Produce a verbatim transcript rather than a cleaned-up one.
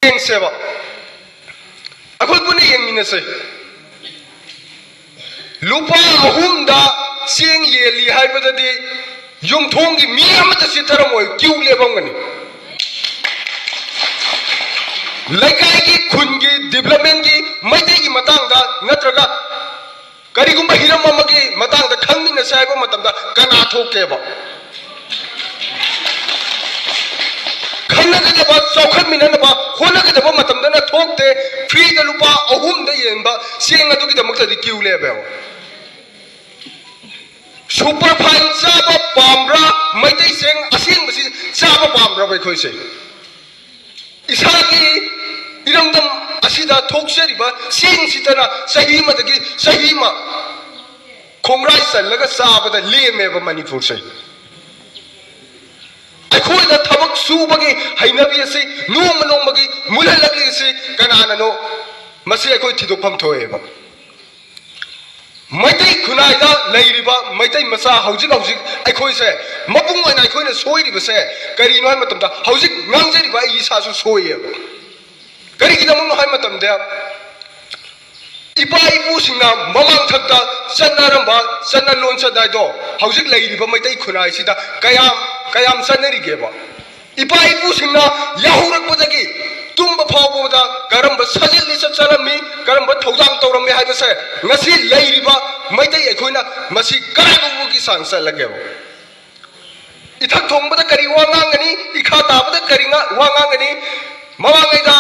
ꯌꯦꯡꯁꯦꯕ, ꯑꯩꯈꯣꯏ ꯄꯨꯟꯅ ꯌꯦꯡꯃꯤꯟꯅꯁꯦ꯫ ꯂꯨꯄꯥ ꯑꯍꯨꯝꯗ ꯆꯦꯡ ꯌꯦꯜꯂꯤ ꯍꯥꯏꯕꯗꯗꯤ ꯌꯨꯝꯊꯣꯡꯒꯤ ꯃꯤ ꯑꯃꯠꯇ ꯆꯤꯠꯊꯔꯝꯃꯣꯏ, ꯀ꯭ꯌꯨ ꯂꯦꯞꯄꯝꯒꯅꯤ꯫ ꯂꯩꯀꯥꯏꯒꯤ, ꯈꯨꯟꯒꯤ ꯗꯤꯕ꯭ꯂꯞꯃꯦꯟꯒꯤ, ꯃꯩꯇꯩꯒꯤ ꯃꯇꯥꯡꯗ ꯅꯠꯇ꯭ꯔꯒ ꯀꯔꯤꯒꯨꯝꯕ ꯍꯤꯔꯝ ꯑꯃꯒꯤ ꯃꯇꯥꯡꯗ ꯈꯪꯃꯤꯟꯅꯁꯦ ꯍꯥꯏꯕ ꯃꯇꯝꯗ ꯀꯅꯥ ꯊꯣꯛꯀꯦꯕ? ꯈꯟꯅꯒꯗꯕ, ꯆꯥꯎꯈꯠꯃꯤꯟꯅꯅꯕ ꯍꯣꯠꯅꯒꯗꯕ ꯃꯇꯝꯗꯅ ꯊꯣꯛꯇꯦ꯫ ꯐ꯭ꯔꯤꯗ ꯂꯨꯄꯥ ꯑꯍꯨꯝꯗ ꯌꯦꯟꯕ ꯆꯦꯡ ꯑꯗꯨꯒꯤꯗꯃꯛꯇꯗꯤ ꯀ꯭ꯌꯨ ꯂꯦꯞꯄꯦꯕ꯫ ꯁꯨꯄꯔ ꯐꯥꯏꯟ ꯆꯥꯕ ꯄꯥꯝꯕ꯭ꯔꯥ? ꯃꯩꯇꯩ ꯆꯦꯡ ꯑꯁꯦꯡꯕꯁꯤ ꯆꯥꯕ ꯄꯥꯝꯕ꯭ꯔꯕ ꯑꯩꯈꯣꯏꯁꯦ? ꯏꯁꯥꯒꯤ ꯏꯔꯝꯗꯝ ꯑꯁꯤꯗ ꯊꯣꯛꯆꯔꯤꯕ ꯆꯦꯡꯁꯤꯗꯅ ꯆꯍꯤ ꯑꯃꯗꯒꯤ ꯆꯍꯤ ꯑꯃ ꯈꯣꯡꯒ꯭ꯔꯥꯏ ꯆꯜꯂꯒ ꯆꯥꯕꯗ ꯂꯦꯝꯃꯦꯕ ꯃꯅꯤꯄꯨꯔꯁꯦ꯫ ꯑꯩꯈꯣꯏꯗ ꯊꯕꯛ ꯁꯨꯕꯒꯤ ꯍꯩꯅꯕꯤ ꯑꯁꯤ ꯅꯣꯡꯃ ꯅꯣꯡꯃꯒꯤ ꯃꯨꯜꯍꯜꯂꯛꯂꯤꯁꯤ ꯀꯅꯥꯅꯅꯣ? ꯃꯁꯤ ꯑꯩꯈꯣꯏ ꯊꯤꯗꯣꯛꯐꯝ ꯊꯣꯛꯑꯦꯕ꯫ ꯃꯩꯇꯩ ꯈꯨꯟꯅꯥꯏꯗ ꯂꯩꯔꯤꯕ ꯃꯩꯇꯩ ꯃꯆꯥ ꯍꯧꯖꯤꯛ ꯍꯧꯖꯤꯛ ꯑꯩꯈꯣꯏꯁꯦ ꯃꯄꯨꯡ ꯑꯣꯏꯅ ꯑꯩꯈꯣꯏꯅ ꯁꯣꯏꯔꯤꯕꯁꯦ ꯀꯔꯤꯅꯣ ꯍꯥꯏꯕ ꯃꯇꯝꯗ ꯍꯧꯖꯤꯛ ꯉꯥꯡꯖꯔꯤꯕ ꯑꯩ ꯏꯁꯥꯁꯨ ꯁꯣꯏꯌꯦꯕ꯫ ꯀꯔꯤꯒꯤꯗꯃꯛꯅꯣ ꯍꯥꯏꯕ ꯃꯇꯝꯗ ꯏꯄꯥ ꯏꯄꯨꯁꯤꯡꯅ ꯃꯃꯥꯡꯊꯛꯇ ꯆꯠꯅꯔꯝꯕ ꯆꯠꯅ ꯂꯣꯟꯆꯠ ꯍꯥꯏꯗꯣ ꯍꯧꯖꯤꯛ ꯂꯩꯔꯤꯕ ꯃꯩꯇꯩ ꯈꯨꯟꯅꯥꯏꯁꯤꯗ ꯀꯌꯥꯝ ꯀꯌꯥꯝ ꯆꯠꯅꯔꯤꯒꯦꯕ? ꯏꯄꯥ ꯏꯄꯨꯁꯤꯡꯅ ꯌꯥꯍꯧꯔꯛꯄꯗꯒꯤ ꯇꯨꯝꯕ ꯐꯥꯎꯕꯗ ꯀꯔꯝꯕ ꯁꯥꯖꯦꯜ ꯂꯤꯆꯠ ꯆꯠꯂꯝꯃꯤ, ꯀꯔꯝꯕ ꯊꯧꯗꯥꯡ ꯇꯧꯔꯝꯃꯤ ꯍꯥꯏꯕꯁꯦ ꯉꯁꯤ ꯂꯩꯔꯤꯕ ꯃꯩꯇꯩ ꯑꯩꯈꯣꯏꯅ ꯃꯁꯤ ꯀꯗꯥꯏꯐꯥꯎꯕꯒꯤ ꯆꯥꯡ ꯆꯠꯂꯒꯦꯕ? ꯏꯊꯛ ꯊꯣꯡꯕꯗ ꯀꯔꯤ ꯋꯥ ꯉꯥꯡꯒꯅꯤ? ꯏꯈꯥ ꯇꯥꯕꯗ ꯀꯔꯤ ꯉꯥ-, ꯋꯥ ꯉꯥꯡꯒꯅꯤ? ꯃꯃꯥꯡꯉꯩꯗ